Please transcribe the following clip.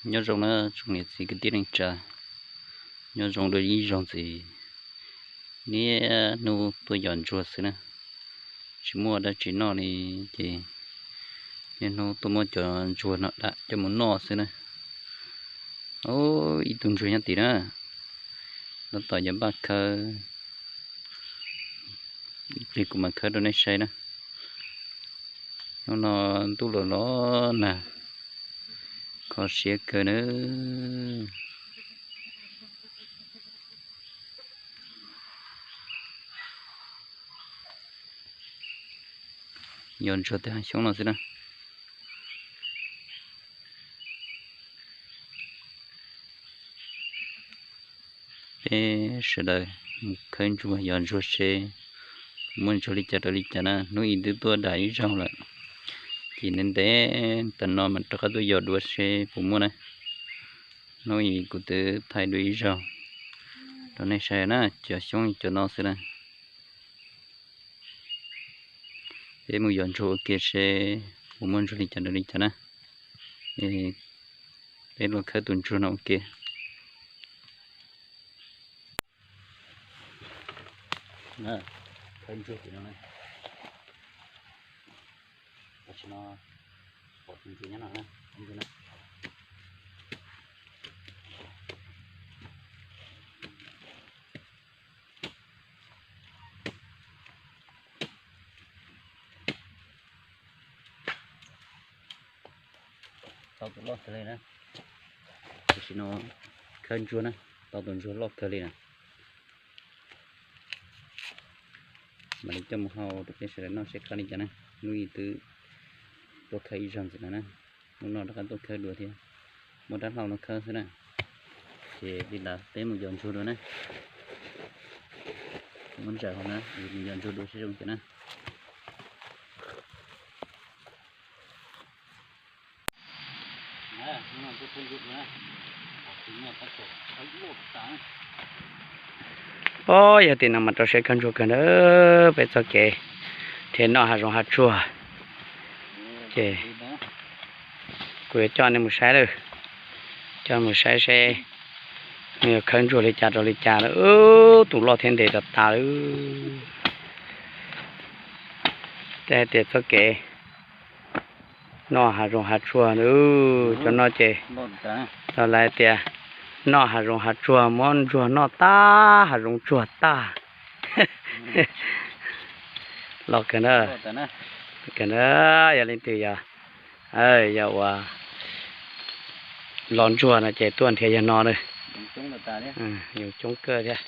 Nyob zoo na tsoom niam txiv kwv tij neej tsa, nyob zoo dua ib zaug ntxiv. Niaj hnub tuaj yos ntsuag xwb na, tsis muaj dab tsi noj li, ces niaj hnub tuaj muab cov ntsuag no dam coj mus noj xwb na. Ib tug ntsuag nyob tim na, tab tom yuav npaj khawb, ib pliag kuv mam khawb rau nej saib na. Hnub no ntuj los los nag, kho siab kawg na. Yos ntsuag tej hav xyoob no xwb na. Peb sawv daws mus khawb ntsuag yos ntsuag seb puas muaj ntsuag li cas rau li cas na. Hnub ib twb tuaj dam ib zaug lawm, ces ntev ntev tas no mam rov qab tuaj yos dua seb puas muaj na. Hnub ib kuv twb thaij dua ib zaug rau nej saib na, cov xyoob cov no xwb na. Peb mus yos ntsuag ua ke seb puas muaj ntsuag li cas rau li cas na. Peb los khawb tus ntsuag no ua ke. Khawb ntsuag tim no na. Tam sim no pom tus ntsuag nyob no na, ntsuag na. Tau tus loj kawg li na. Tam sim no khawb ntsuag na, tau tus ntsuag loj kawg li na. Mam li coj mus hau rau peb sawv daws noj seb qab li cas na. Hnub ib twb tuaj khawb ib zaug ntxiv no na, hnub no rov qab tuaj khawb dua thiab. Muaj rab hlau no khawb xwb na. Ces li ntawd peb mus yos ntsuag dua na. Muab ntsaws hauv na, mus yos ntsuag dua seb zoo cas na. Ob, yog tim no mas rau siab khawb ntsuag kawg ntawd, peb txoj kev thiaj noj hav zoov hav tsuag. Ces kuv yuav coj nej mus saib lawm, coj mus saib seb nws yuav khawb ntsuag li cas rau li cas lawm. Tus loj thiab ntev tas tas lawm. Tej hais tias txoj kev noj hav zoov hav tsuag, cov no ces lawv hais tias noj hav zoov hav tsuag, muab ntsuag noj tag hav zoov tsuag tag. Los kawg na, kawg na, yog leej twg yog, yog uas los ntsuag no ces tuaj nrhiav yog no na. Yoov coob kawg thiab.